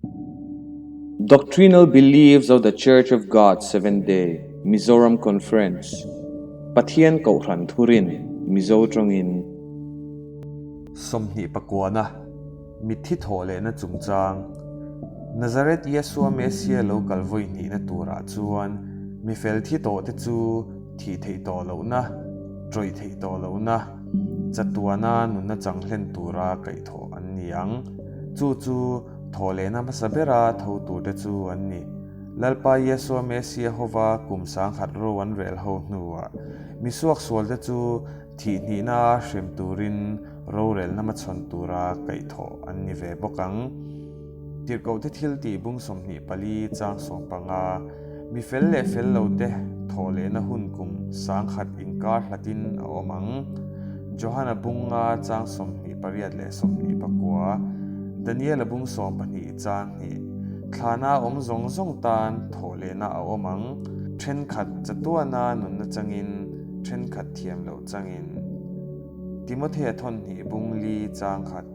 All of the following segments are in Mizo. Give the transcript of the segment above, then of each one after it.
Doctrinal Beliefs of the Church of God Seventh Day, Mizoram Conference, Pathian Kohhran Thurin, Mizo tawngin. 20 pakuana mitthi thawh lehna chungchang, Nazareth Yeshua Messiah lo kal vawi hnihna turah chuan mi fel thi tawhte chu thih theih tawh lohna, tawih theih tawh lohna, chatuana nunna chang hlen tura kaihthawh an ni ang. Chu chu thawh lehna hmasa bera tho turte chu an ni. Lalpa Yeshua Messiah hova kum sangkhat ro an rel ho hnuah mi suaksualte chu Thih hnihna hrem turin rorelna hmachhawn tura kaihthawh an ni ve bawk ang. Tirhkohte thil tih bung 24 chang 15, Mi fel leh fel lote thawh lehna hun kum sangkhat inkar hlatin a awm ang. Johana bung nga chang 28 leh 29, Daniela bung 12 chang hnih, Thlana awm zawng zawng tan thawh lehna a awm ang. Thenkhat chatuana nunna changin thenkhat thiam loh changin. Timothea thawn hnih bung li chang khat,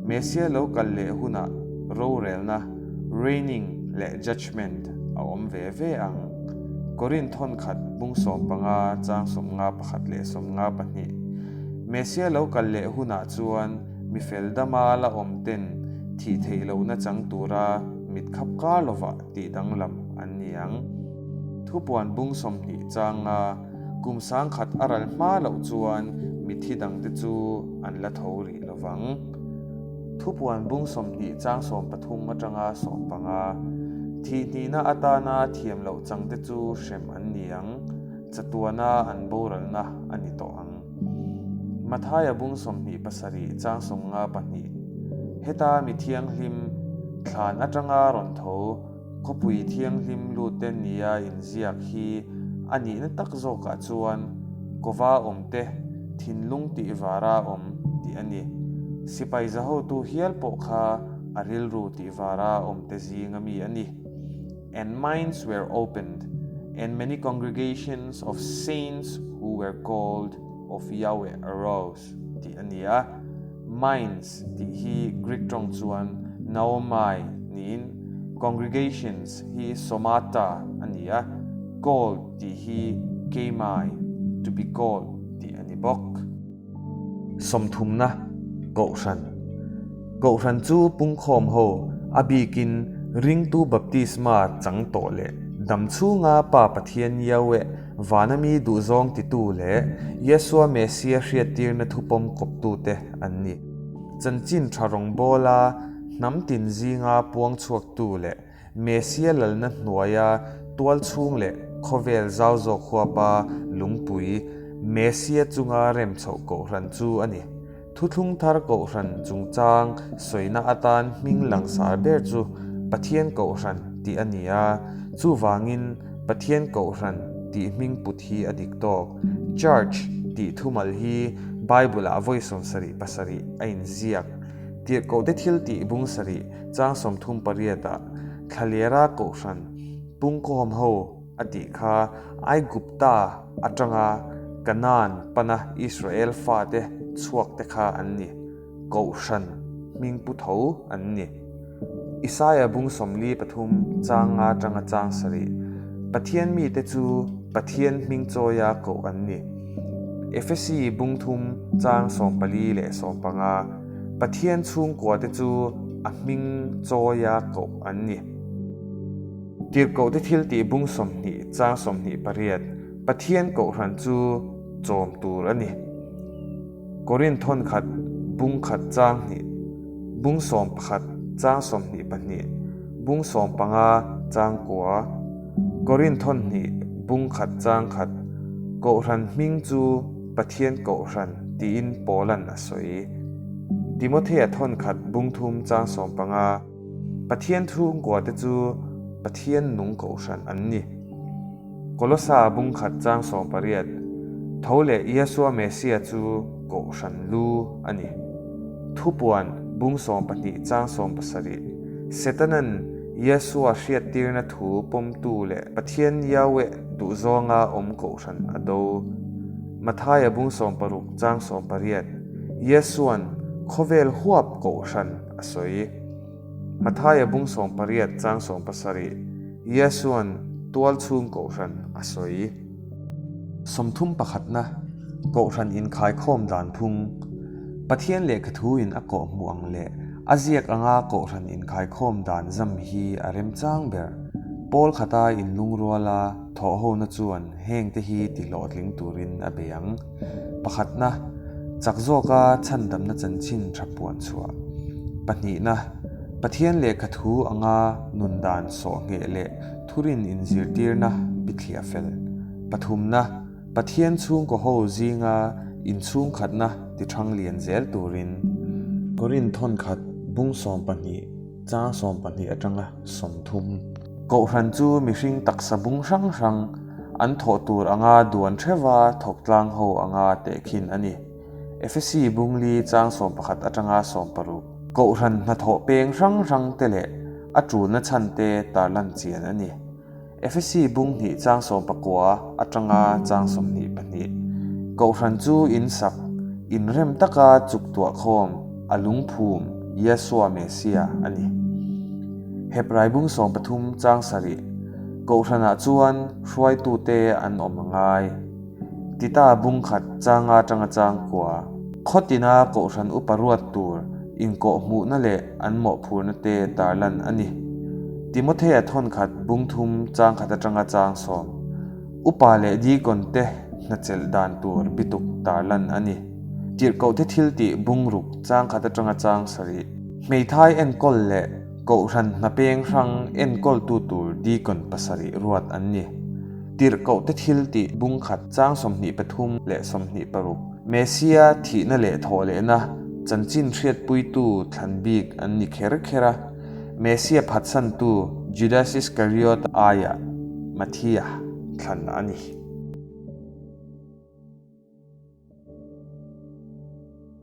Mesia lo kal leh hunah rorelna, reigning, leh judgement a awm ve ve ang. Korinth thawn khat bung 15 chang 51 leh 52, Mesia lo kal leh hunah chuan mi fel dama la awm ten thih theih lohna chang tura mit khap kar lovah tih danglam an ni ang. Thupuan bung 20 changa kum sangkhat a ral hma loh chuan mitthi dangte chu an la tho rih lo vang. Thupuan bung 20 chang 13 atanga 15, thih hnihna atana thiam loh changte chu hrem an ni ang, chatuana an boralna a ni tawh ang. Mathaia bung 27 chang 52, heta mi thianghlim thlan atanga rawn tho, Khawpui thianghlim lutte nia inziak hi a nihna tak zawkah chuan kova awmte thinlung tih vara awm tih a ni. Sipai zahotu hial pawh kha a rilru tih vara awmte zinga mi a ni. And minds were opened, and many congregations of saints who were called of Yahweh arose tih a ni a. Minds tih hi Greek tawng chuan naomai niin congregations hi somata a ni a, called tih hi keimai, to be called, tih a ni bawk. Sawmthumna, Kohhran Kohhran chu pungkhawm ho, a bikin ringtu baptisma chang tawh leh dam chhunga Pa Pathian Yahweh Vana mi duhzawng titu leh Yeshua Messiah hriattirna thupawm kawptute an ni. Chanchin tha rawngbawla hnam tin zinga puang chhuaktu leh Messiah lalna hnuaia tual chhung leh khawvel zau zawk huapa lungpui Messiah chunga rem chhoh kohhran chu a ni. Thuthlung thar kohhran chungchang sawina atan hming langsar ber chu Pathian Kohhran tih a ni a, chuvangin Pathian Kohhran tih hming put hi a dik tawk. Church tih thumal hi Bible-ah vawi 77 a inziak. Tirhkohte thiltih bung sarih chang 38 ah Thlalera Kohhran pungkhawm ho a tih kha Aigupta atanga Kanaan pana Israel fate chhuakte kha an ni, Kohhran hming pu tho an ni. Isaia bung 43 chang nga atanga chang sarih, Pathian mite chu Pathian hming chawia koh an ni. Efesi bung thum chang 14 leh 15, Pathian chhungkuate chu a hming chawia koh an ni. Tirhkohte thil tih bung 20 chang 28, Pathian kohhran chu chawm tur a ni. Korinth thawn khat bung khat chang hnih, bung 11 chang 22, bung 15 chang kua, Korinth thawn hnih bung khat chang khat, Kohhran hming chu Pathian kohhran tiin Paulan a sawi. Timothea thawn khat bung thum chang 15. Pathian chhungkua te chu Pathian nung kohhran an ni. Kolosa bung khat chang 18, Tho leh Yeshua Messiah chu kohhran lu a ni. Thupuan bung 12 chang 17, Setanan Yeshua hriattirna thu pawmtu leh Pathian Yahweh duhzawnga awm kohhran a do. Mathaia bung 16 chang 18, Yeshua'n khawvel huap kohhran a sawi. Mathaia bung 18 chang 17, Iesuan tualchhung kohhran a sawi. Sawmthum pakhatna, Kohhran inkhaikhawm dan phung, Pathian lehkha thuin a kawhhmuh ang leh a ziak anga kohhran inkhaikhawm dan zam hi a remchang ber. Pawl khata inlungruala thawhhona chuan hengte hi tihlawhtling turin a bei ang. Pakhatna, chak zawka chhandamna chanchin tha puan chhuah. Pahnihna, Pathian lehkha thu anga nun dan sawh ngheh leh thurin inzirtirna bithliah fel. Pathumna, Pathian chhungkaw ho zinga inchhungkhatna ti thang lian zel turin. Korinth thawnkhat bung 12 chang 12 atanga 30. Kohhran chu mihring taksa bung hrang hrang an thawh tur anga duan theuha thawk tlang ho anga tehkhin a ni. Efesi bung li chang 11 atanga 16. Kohhran hnathawh peng hrang hrang te leh a tulna chhan te tarlan chian a ni. Efesi bung hnih chang 19 atanga chang 22. Kohhran chu in sak, inrem taka chuk tuah khawm, a lungphum, Yeshua Messia a ni. Hebrai bung 13 chang 7. Kohhranah chuan hruaitute an awm a ngai. Tita bung khat changa atanga chang kua. Khawtina kohhran upa ruat tur inkawhhmuhna leh an mawhphurna te tarlan a ni. Timothea thawn khat bung thum chang khat atanga chang 10. Upa leh deacon te hnachelh dan tur bituk tarlan a ni. Tirhkohte thil tih bung ruk chang khat atanga chang 7. Hmeithai enkawl leh kohhran hnapeng hrang enkawltu tur deacon 7 ruat an ni. Tirhkohte thil tih bung khat chang 23 leh 26. Messia thihna leh thawhlehna chanchin hriatpuitu thlan bik an ni kher kher a, Messia phatsantu Judas Iscariot aiah Matthia thlan a ni.